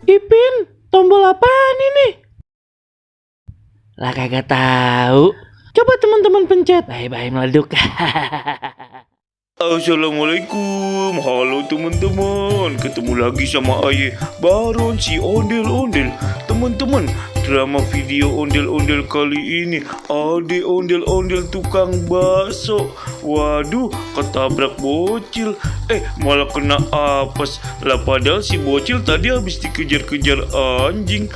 Ipin, tombol apaan ini? Lah kagak tahu. Coba teman-teman pencet. Bye-bye meleduk. Assalamualaikum, halo teman-teman. Ketemu lagi sama Aye Baron si ondel-ondel. Teman-teman, drama video ondel-ondel kali ini ada ondel-ondel tukang bakso. Waduh, ketabrak bocil. Malah kena apes. Lah padahal si bocil tadi habis dikejar-kejar anjing.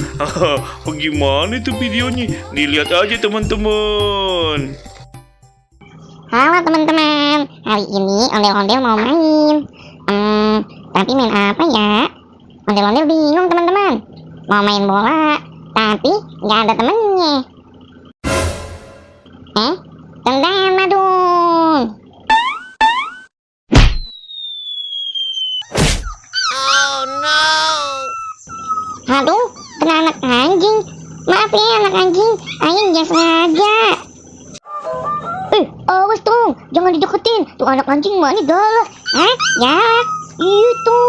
Bagaimana itu videonya? Dilihat aja teman-teman. Halo teman-teman, hari ini ondel-ondel mau main. Tapi main apa ya? Ondel-ondel bingung teman-teman. Mau main bola, tapi nggak ada temennya. Cendana dong. Oh no. Aduh, kena anak anjing. Maaf ya anak anjing, Ayo nggak sengaja. Awas tuh, jangan dideketin. Tuh anak anjing mah ini galak. Galak. Itu.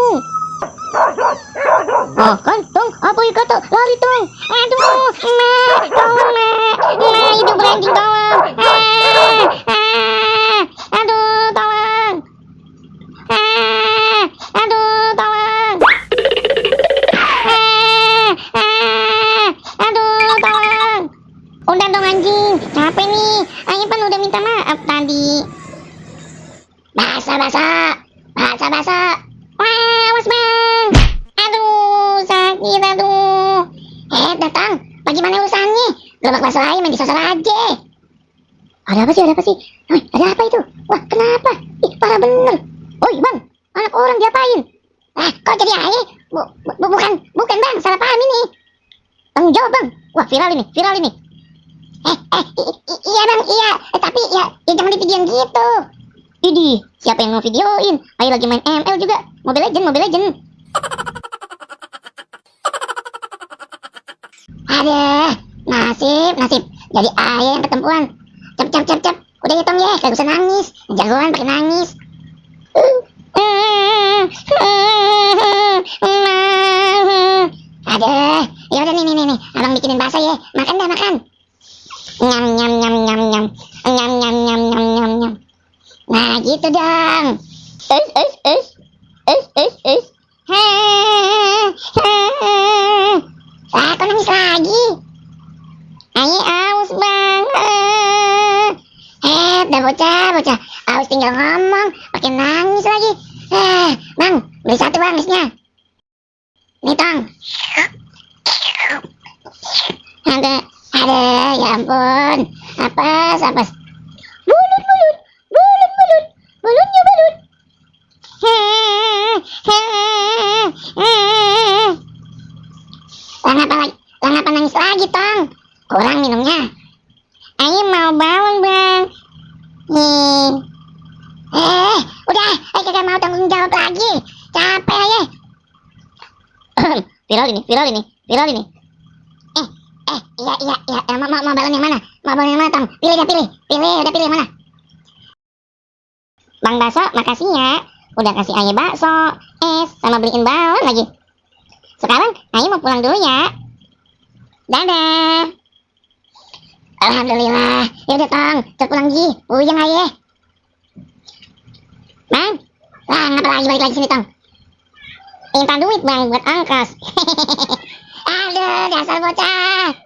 Oh kan, Tong, apa yang kata? Lari, Tong. Aduh, Mak, tolong, Mak. Mak, itu beranjing, tolong. Aduh, tolong. Aduh, tolong. Aduh, tolong. Udah dong anjing, capek nih. Ayo kan udah minta maaf tadi. Basa. Awas bang. Aduh, sakit aduh. Datang. Bagaimana urusannya? Gerobak bakso aja main disosor aja. Ada apa sih? Ada apa itu? Wah, kenapa? Ih, parah bener. Oi bang, anak orang diapain? Kok jadi aja? Bukan bang, salah paham ini. Tanggung jawab bang. Wah, viral ini. Iya bang, iya. Tapi ya jangan divideoin gitu. Idih, siapa yang mau videoin? Ayo lagi main ML juga. Mobile Legend. Aduh, nasib. Jadi ayah yang ketempuan. Cep. Udah ya Tom ya, gak usah nangis. Jagoan pakai nangis. Aduh, ya udah nih. Abang bikinin bakso ya. Makan dah, makan. Nyam. Nah gitu dong. Kok nangis lagi? Ayo aus bang. Udah bocah. Aus tinggal ngomong, pakai nangis lagi. Bang, beli satu bang esnya. Nih Tong. Aduh, ya ampun. Apes. Bulutnya bulut. Kenapa nangis lagi, Tong? Kurang minumnya. Ayo mau balon, Bang. Udah, kagak mau tanggung jawab lagi. Capek aja. Viral ini. Iya. Mau balon yang mana? Tong? Pilih, udah pilih mana? Bang Bakso, makasih ya. Udah kasih Aye bakso, es, sama beliin balon lagi. Sekarang Aye mau pulang dulu ya. Dadah. Alhamdulillah. Yaudah Tong, cepet pulang Ji. Puyeng Aye. Bang, ngapa balik lagi sini Tong? Minta duit bang buat ongkos. Aduh, dasar bocah.